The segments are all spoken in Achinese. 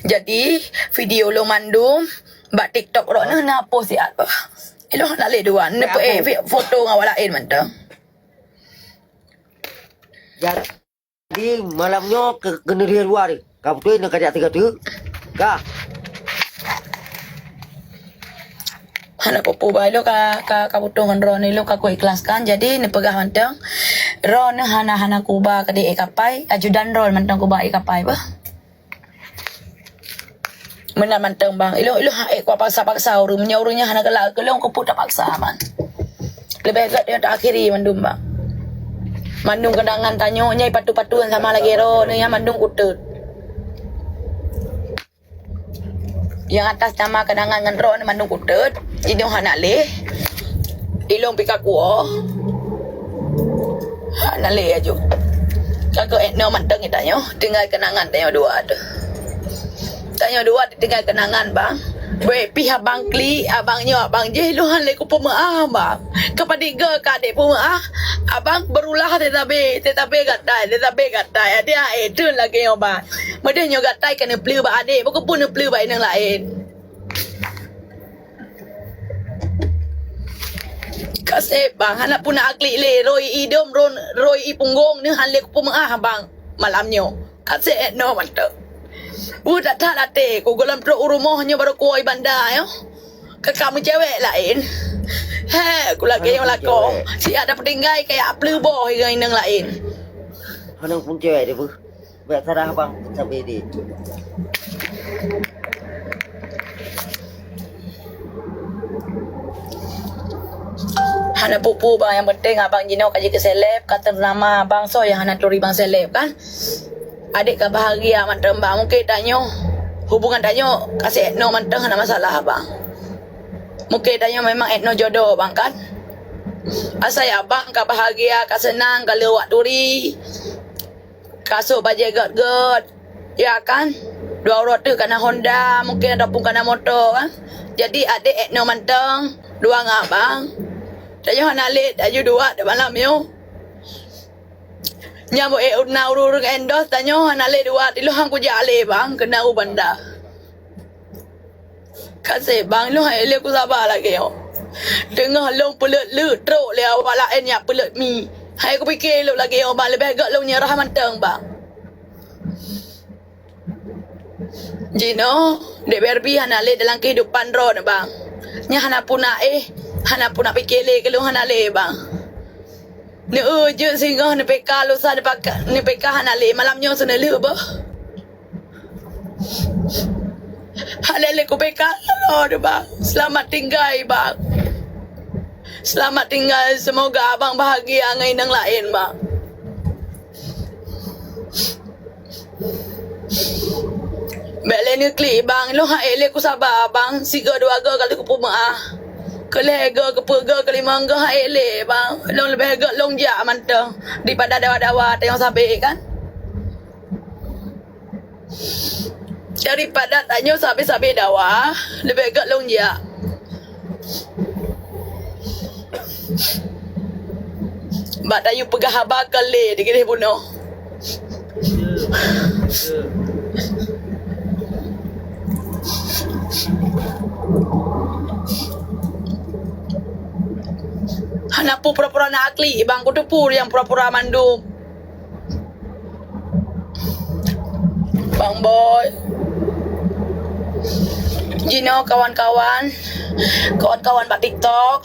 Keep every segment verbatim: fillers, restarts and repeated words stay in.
Jadi, video lôn mandum bak TikTok droeneuh na post siat bah. Ilôn hana lé dua, neupeuék foto ngon awak laén mantong. Jadi malam nyoe ke, keuneuk di luwa deh. Ka beutôi neuk kajak teuga teuk. Ka. Hana peue-peue bah, ilôn ka, ka, ka putôh ngon droeneuh, ilôn ka kuikhlaskan. Jadi neupeugah mantong, droeneuh hana, hana kuba keu di ék kapai, ajudan droeneuh mantong kuba ék kapai bah. Meunan mantong bang, ilôn, ilôn hana ék kuba paksa-paksa ureuëng. Meunyoe ureuëng nyan hana galak keu lôn, keupeue tapaksa bang. Leubeh gét nyang taakhiri mandum bang. Mandum keudangan tanyoe nyang ipatu-patu nyang sama lagée droeneuh nyan mandum kutot. Nyang atas nama keudangan ngon droeneuh mandum kutot, jinoe hana lé. Ilôn pih ka kuwoe. Hana lé aju. Ka keuh étnoe mantong geutanyoe, tinggai keunangan tanyoe dua teuh. Tanyoe dua tinggai keunangan bang. Bèk pih abang klik, abang nyoe, abang jih, lôn hana lé kupeumeu'ah bang. Keupadub goe ka adék peumeu'ah, abang berulah teutabé, teutabé gatai, teutabé gatai. Adék, eh, teun lagée nyoe bang. Meudeh nyoe gatai ka neupleue bak adék, bukon pih neupleue bak inong laén. Kaseb bang, hana puna aklik lé, roi idom, ron, roi i punggong, neuh hana lé kupeumeu'ah bang malam nyoe. Kaseb étnoe mantong. Uh, that-that até ku gohlom trok u rumoh nyoe barô kuwoe banda nyoe. Ka ka meucewek laén. He, ku lagée nyoe lakoe. Siat tapeutinggai kaya pleue boh ngon inong laén. Hana pun cewek deh beuh. Bèk salah bang, sabe deh. Hana peue-peue bang, nyang penting abang jinoe ka jeuet keu seleb, ka teunama abang soe nyang hana turi bang seleb kan. Adék ka bahagia mantong bang, mungken tanyoe hubungan tanyoe ka si étnoe mantong hana masalah bang. Mungken tanyoe memang étnoe jodoh bang kan. Asai abang ka bahagia, ka seunang, ka leuwat turi. Ka sôk bajée gét-gét, ya kan? Dua uroe teuh ka na Honda, mungken ataupun ka na moto kan. Jadi adék étnoe mantong, dua ngon abang. Tanyoe hana lé aju dua di malam nyoe. Nyang beu ék na ureuëng endorse tanyoe hana lé dua, ilôn han kujak lé bang, keunan u banda. Kaseb bang, lôn hai lé kusaba lagée nyoe. Teungoh lôn peuleuet leuek trok lé awak laén nyang peuleuet mi. Hai kupike lôn lagée nyoe bang, leubeh gét lôn nyerah mantong bang. Jinoe, Dek Barbie hana lé dalam keuhidupan droeneuh bang. Nyan hana puna éh, hana puna pike lé keu lôn hana lé bang. Neu jeuet singoh neupeka lusa neupeka, neupeka hana lé malam nyoe seuneulheueh beuh. Hana lé kupeka lôn bang. Selamat tinggai bang. Selamat tinggai, semoga abang bahagia ngon inong laén bang. Bèk lé neuklik bang, lôn hai lé kusaba bang, sigoe dua goe ka lheueh kupeumeu'ah. Keulhèe goe, keupeuet goe, keulimong goe hai lé bang. Lôn leubeh gét lôn jak mantong daripada dawa-dawa tanyoe sabe kan. Daripada tanyoe sabe-sabe dawa, leubeh gét lôn jak. Bak tanyoe peugah haba ka lé digeudeh bunoe. Hana peue pura-pura na aklik bang, kuteupeue nyang pura-pura mandum. Bang Boy. Jinoe kawan-kawan, kawan-kawan bak TikTok,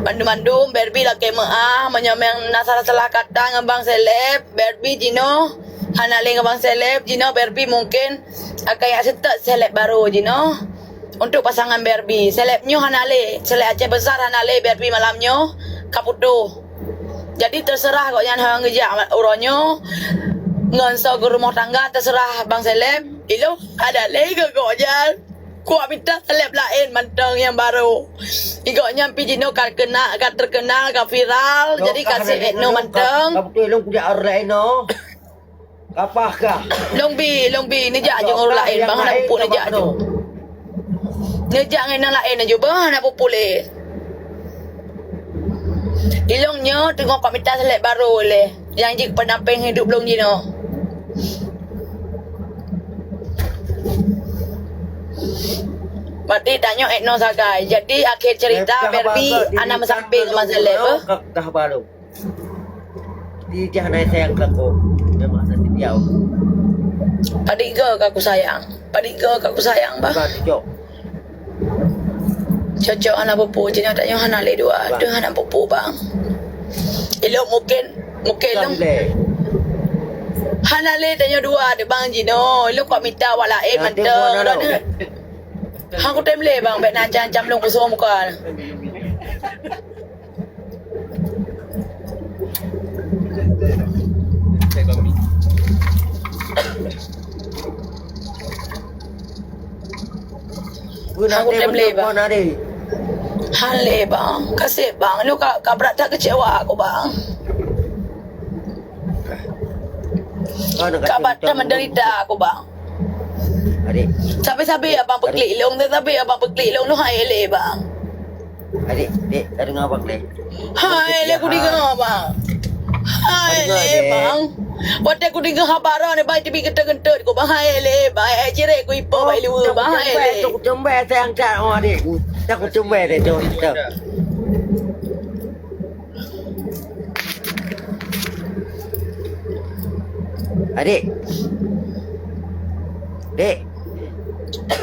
mandum-mandum, Barbie lakèe meu'ah, meunyoe meng na salah-salah kata ngon Bang Seleb, Barbie jinoe hana lé ngon Bang Seleb, jinoe Barbie mungken akan jak seutôt seleb barô jinoe. Untuk pasangan Barbie, seleb nyoe hana lé, seleb Aceh Besar hana lé Barbie malam nyoe, ka putôh. Jadi teuseurah gobnyan hana geujak uroe nyoe ngon soe geurumoh tangga, teuseurah Bang Seleb. Ilôn hana lé keu gobnyan. Kuwak mita seleb laén mantong nyang barô. Gobnyan pih jinoe ka keuna, ka teukeunal, ka viral, jadi ka si étnoe mantong. Ka beutôi lôn kujak arah laén nyoe. Kapah kah? Lôn bi, lôn bi, neujak aju ngon ureueng laén, bang, hana pupuk neujak aju. Neujak ngon inong laén aju, bang, hana pupuk lé. Ilôn nyoe teungoh ka mita seleb barô lé, nyang jeuet pendampéng hidup lôn jinoe. Berarti tanyoe etno sagai. Jadi akhir cerita, eh, Barbie hana meusampé keu Mak Saleh, eh? Ka, ka haba lom. Di jah nai sayang keu aku. Memang hana sitiau. Padit goe ka kusayang. Padit goe ka kusayang, bah. Bukan, cok. Cocok hana peue-peue, jinoe tanyoe hana lé dua. Bah. Deuh hana peue-peue, bang. Ilok mungkin, mungkin ilok. Hana lé tanyoe dua, deuh, bang, jinoe. Ilok kok mita awak laén mantong. Ha, kutem lé, bang, bèk na ancam-ancam lôn kusoe muka. Aku tem lé, bang. Han lé, bang. Kasih, bang. Lu ka, ka brat that kecewa aku, bang. Ka brat that menderita aku, bang. Adik. Sabe-sabe abang peuklik lôn, sabe abang peuklik lôn, lôn hai lé, bang. Adik, dek, ka deungoe abang, dek. Hai lé, kudeungoe, bang. Hai lé, bang. Watèe kudeungoe haba droeneuh, bang, teubiet geutot-geutot ku, bang. Hai lé, bang. Eh, cirek ku ipo, bang, lé, bang. Hai lé. Aku cembai sayang cat, oh, adik. Aku cembai deh, tu, tu. Adik. Dek.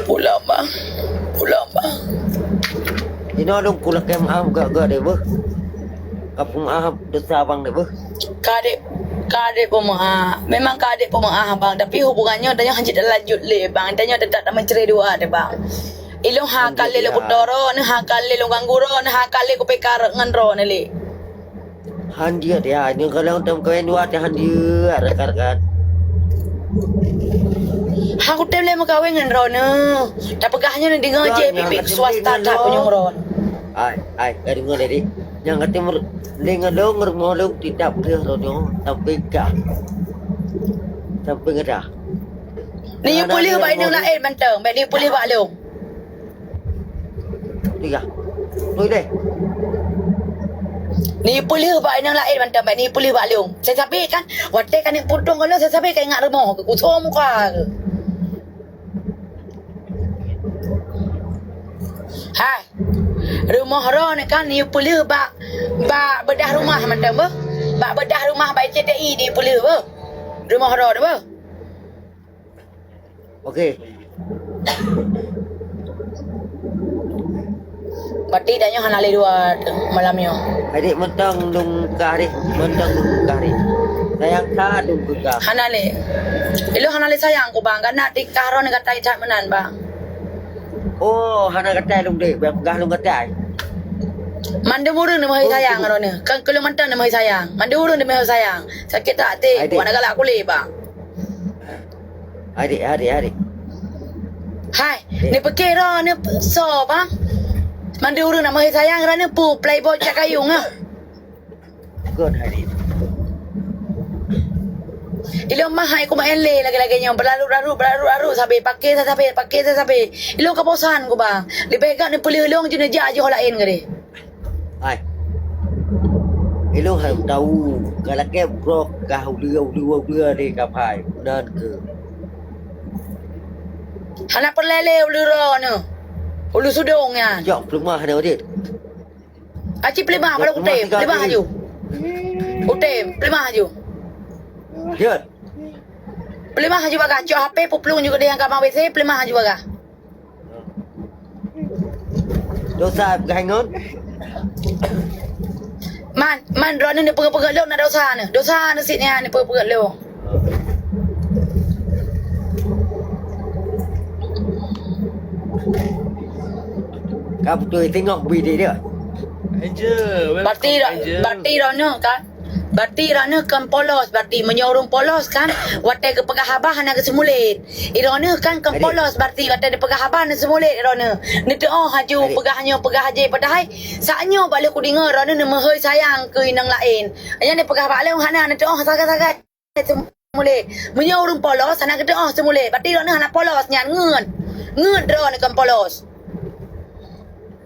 Pulang, bang. Pulang, bang. Jinoe lôn kulakèe meu'ah gak-gak deh, beuh. Ka peumeu'ah desya abang deh, beuh. Ka dek, ka dek peumeu'ah. Memang ka dek peumeu'ah, bang. Tapi hubungan nyoe tanyoe hanjeuet lanjut lé, bang. Tanyoe teutap tameucre dua deh, bang. Ilôn hakal lé lôn beutoro, neuh hakal lé lôn ganggu droeneuh, hakal lé kupeka rot ngon droeneuh lé. Han jeuet ya, nyoe kalon tem kawin dua teh han jeuet rakan-rakan. Hang kutem lé meukawen ngon droeneuh. Tapeugah nyoe neudeungoe jih pih swasta that punyueng droeneuh. Ai, ai, ka deungoe lé, Dik. Nyang katem lé ngon lôn, rumoh lôn tidak boleh droeneuh, tapi kah. Tapi kah. Ni peuleuh bak inong laén mantong, bèk ni peuleuh bak lôn. Tiga. Oi deh. Ni peuleuh bak inong laén mantong, bèk ni peuleuh bak lôn. Saya sabé kan, watèe ka ni putong ka lôn, saya sabé ka ingat rumoh keu kusoe muka keu. Hai. Rumoh droeneuh kan ni peuleuh bak, bak beudah rumah mantong beuh. Bak beudah rumah bak C T I ni peuleuh beuh. Rumoh droeneuh beuh. Oke. Berarti dak nyoe hana lé dua malam nyoe. Adik mantong lôn peugah deh, mantong lôn peugah deh. Sayang that lôn peugah. Hana lé. Ilôn hana lé sayang ku bang, karena tikah droeneuh gatai that meunan bang. Oh, hana gatai lôn deh, bang peugah lôn gatai. Mandum ureueng neumeuhôi sayang droeneuh. Kan keu lôn mantong neumeuhôi sayang. Mandum ureueng neumeuhôi sayang. Sakét até, buet galak kulé bang. Adik, adik, adik. Hai, ni pikir droeneuh soe bang? Mandum ureueng nak meuhôi sayang droeneuh peue playboy cak kayueng ah. Kon adik. Ilôn mah hai kumaén lé lagèe-lagèe nyoe, beularut-larut, beularut-larut sabé, paké sa sabé, paké sa sabé. Ilôn ka bosan ku bang. Leubeh gèt neupeuleueh lôn jeuet neujak jiôh laén gadeh. Hai. Ilôn hai tahu, ka lakèe broh ka uleue-uleue-uleue lé kapai. Nan keuh. Hana peureulèe lé uleue droeneuh. Uleue sudong nyan. Jak peuleumah nyan udép. Aci peuleumah baru kutem, peuleumah laju. Kutem, peuleumah laju. Jeuet. Peuleumah laju bagah, cok H P peuplueng ju keudeh nyang ka bang W C, peuleumah laju bagah. Dosa peugah ngon. Man, man droeneuh neupeugah-peugah lôn na dosa neuh. Dosa neuh sit nyan neupeugah-peugah lôn. Ka beutôi tengok bidé dia. Angel, welcome, Angel. Berarti, berarti droeneuh kan? Berarti droeneuh kon polos, berarti meunyoe ureueng polos kan, watèe geupeugah haba hana geuseumeulét. Droeneuh kan kon polos, berarti watèe neupeugah haba neuseumeulét droeneuh. Neuteu'oh laju peugah nyoe, peugah jih, padahai saat nyoe bak lheueh kudeungö droeneuh neumeuhôi sayang keu inong laén. Nyan neupeugah bak lôn hana neuteu'oh sagai-sagai. Seumuléh. Meunyoe ureueng polos hana geuteu'oh seumuléh, berarti droeneuh hana polos nyan ngeut. Ngeut droeneuh kon polos.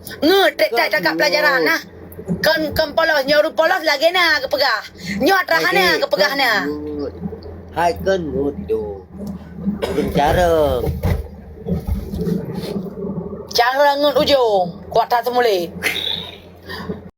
Ngeut trép that cakap pelajaran nah. Kon, kon polos, nyoe ureueng polos lagèe na geupeugah. Nyoe atra hana geupeugah na. Hai kon ngeut tu. Ureueng carông. Cara ngon ujong, kuat that seumulét.